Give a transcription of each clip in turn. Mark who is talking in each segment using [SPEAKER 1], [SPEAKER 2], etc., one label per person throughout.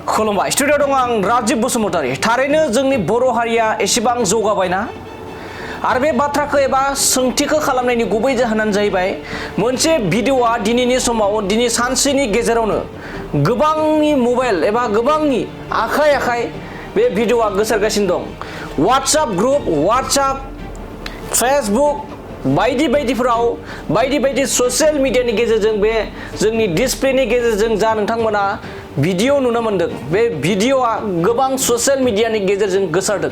[SPEAKER 1] खुलुमबाय स्टुडिअ दं आं राजिब बसुमतारी। थारैनो जोंनि बर' हारिया एसेबां जौगाबायना आरो बे बाथ्राखौ एबा सोंथिखौ खालामनायनि गुबै जाहोनानो जाहैबाय मोनसे भिडिअआ दिनैनि समाव दिनै सानसेनि गेजेरावनो गोबांनि मबाइल एबा गोबांनि आखाइ आखाइ बे भिडिअआ गोसारगासिनो दं। WhatsApp ग्रुप, WhatsApp, Facebook बायदि बायदिफोराव बायदि बायदि ससियेल मिडियानि गेजेरजों बे जोंनि डिसप्लेनि गेजेरजों जा नोंथांमोना भिडिअ नुनो मोनदों, बे भिडिअआ गोबां ससियेल मिडियानि गेजेरजों गोसारदों।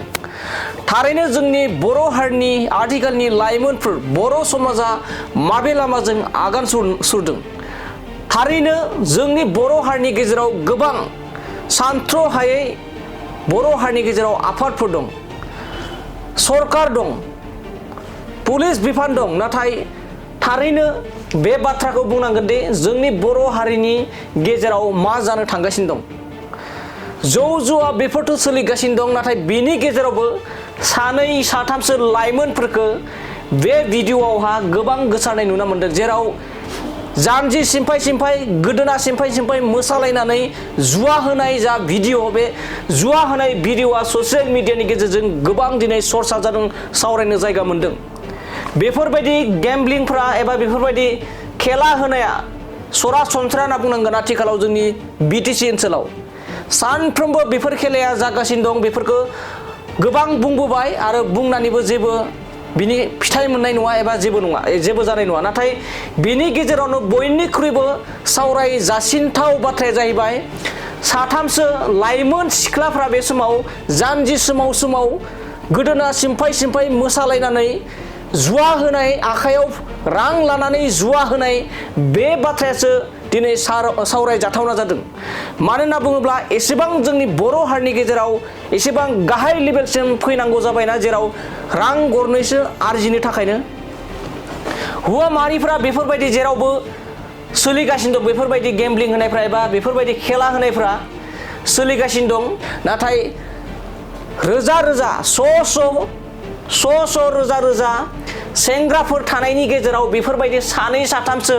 [SPEAKER 1] थारैनो जोंनि बर' हारिनि आथिखालनि लाइमोनफोर बर' समाजा माबे लामाजों आगान सुरदों। थारैनो जोंनि बर' हारिनि गेजेराव गोबां सानथ्र'हायै बर' हारिनि गेजेराव आफादफोर दं, सरकार दं, पुलिस बिफान दं। नाथाय थारैनो बे बाथ्राखौ बुंनांगोन दि जोंनि बर' हारिनि गेजेराव मा जानो थांगासिनो दं। जौ जुवा बेफोरथ' सोलिगासिनो दं, नाथाय बेनि गेजेरावबो सानै साथामसो लाइमोनफोरखौ बे भिडिअआवहा गोबां गोसारनाय नुनो मोनदों, जेराव जानजि सिमफाय सिमफाय गोदोना सिमफाय सिमफाय मोसालायनानै जुवा होनाय जा भिडिअ, बे जुवा होनाय भिडिअआ ससियेल मिडियानि गेजेरजों गोबां दिनै चर्चा जादों, सावरायनो जायगा मोनदों। बेफोरबायदि गेम्बलिंफ्रा एबा बेफोरबायदि खेला होनाया सरासनस्रा होनना बुंनांगोन। आथिखालाव जोंनि BTC ओनसोलाव सानफ्रोमबो बेफोर खेलाया जागासिनो दं। बेफोरखौ गोबां बुंबोबाय आरो बुंनानैबो जेबो बिनि फिथाइ मोननाय नङा एबा जेबो जानाय नङा। नाथाय बेनि गेजेरावनो बयनिख्रुइबो सावरायजासिनथाव बाथ्राया जाहैबाय साथामसो लाइमोन सिख्लाफ्रा बे समाव जानजि सोमाव सोमाव गोदोना सिमफाय सिमफाय मोसालायनानै जुवा होनाय, आखायाव रां लानानै जुवा होनाय, बे बाथ्रायासो दिनै सावरायजाथावना जादों। मानो होनना बुङोब्ला एसेबां जोंनि बर' हारिनि गेजेराव एसेबां गाहाय लेभेलसिम फैनांगौ जाबायना, जेराव रां गरनैसो आरजिनो थाखायनो हौवा माहारिफ्रा बेफोरबायदि जेरावबो सोलिगासिनो दं। बेफोरबायदि गेम्बलिं होनायफ्रा एबा बेफोरबायदि खेला होनायफ्रा सोलिगासिनो दं। नाथाय रोजा रोजा श' रोजा रोजा सेंग्राफोर थानायनि गेजेराव बेफोरबायदि सानै साथामसो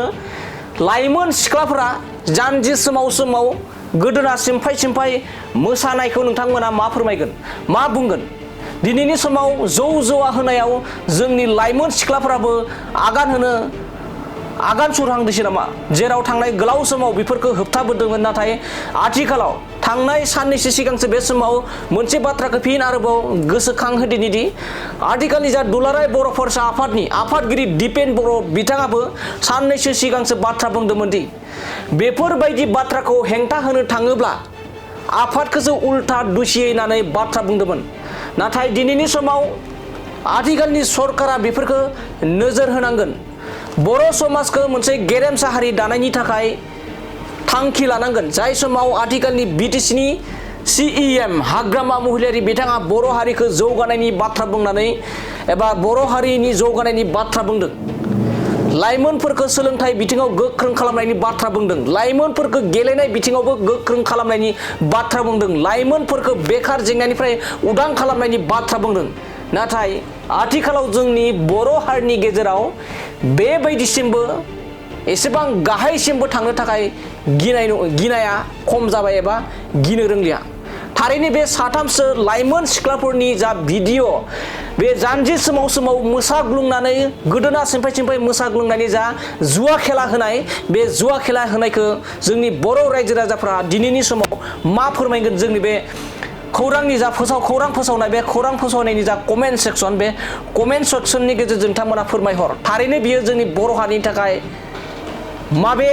[SPEAKER 1] लाइमोन सिख्लाफोरा जानजि सोमाव सोमाव गोदोना सिमफाय सिमफाय मोसानायखौ नोंथांमोना मा फोरमायगोन, मा बुंगोन? दिनैनि समाव जौ जुवा होनायाव जोंनि लाइमोन सिख्लाफोराबो आगान सुरहांदोंसै नामा? जेराव थांनाय गोलाव समाव बेफोरखौ होबथाबोदोंमोन, नाथाय आथिखालाव थांनाय साननैसो सिगांसो बे समाव मोनसे बाथ्राखौ फिन आरोबाव गोसोखांहोदोंदि दि आथिखालनि जा दुलाराय बर' फरायसा आफादनि आफादगिरि दिपेन बर' बिथाङाबो साननैसो सिगांसो बाथ्रा बुंदोंमोन दि बेफोरबायदि बाथ्राखौ हेंथा होनो थाङोब्ला आफादखौसो उल्था दुसियो होननानै बाथ्रा बुंदोंमोन। नाथाय दिनैनि समाव आथिखालनि सरकारा बेफोरखौ नोजोर होनांगोन। बर' समाजखौ मोनसे गेरेमसा हारि दानायनि थाखाय थांखि लानांगोन। जाय समाव आथिखालनि BTCनि CEM हाग्रामा महिलारि बिथाङा बर' हारिखौ जौगानायनि बाथ्रा बुंनानै एबा बर' हारिनि जौगानायनि बाथ्रा बुंदों, लाइमोनफोरखौ सोलोंथाइ बिथिङाव गोख्रों खालामनायनि बाथ्रा बुंदों, लाइमोनफोरखौ गेलेनाय बिथिङावबो गोख्रों खालामनायनि बाथ्रा बुंदों, लाइमोनफोरखौ बेखार जेंनानिफ्राय उदां खालामनायनि बाथ्रा बुंदों। नाथाय आथिखालाव जोंनि बर' हारिनि गेजेराव बेबायदिसिमबो एसेबां गाहायसिमबो थांनो थाखाय गिनाया खम जाबाय एबा गिनो रोंलिया। थारैनो बे साथामसो लाइमोन सिख्लाफोरनि जा भिडिअ, बे जानजि सोमाव सोमाव मोसाग्लुंनानै गोदोना सिमफाय सिमफाय मोसाग्लुंनायनि जा जुवा खेला होनाय, बे जुवा खेला होनायखौ जोंनि बर' रायजो राजाफ्रा दिनैनि समाव मा फोरमायगोन? जोंनि बे खौरांनि जा खौरां फोसावनाय, बे खौरां फोसावनायनि जा कमेन्ट सेक्सन, बे कमेन्ट सेक्सननि गेजेरजों नोंथांमोना फोरमायहर। थारैनो बियो जोंनि बर' हारिनि थाखाय माबे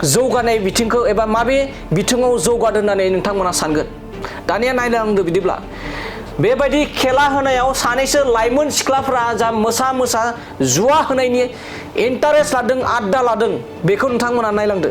[SPEAKER 1] जौगानाय बिथिंखौ एबा माबे बिथिङाव जौगादों होननानै नोंथांमोना सानगोन? दानिया नायलांदो बिदिब्ला बेबायदि खेला होनायाव सानैसो लाइमोन सिख्लाफ्रा जा मोसा जुवा होनायनि इन्टारेस्ट लादों, आड्डा लादों, बेखौ नोंथांमोना नायलांदो।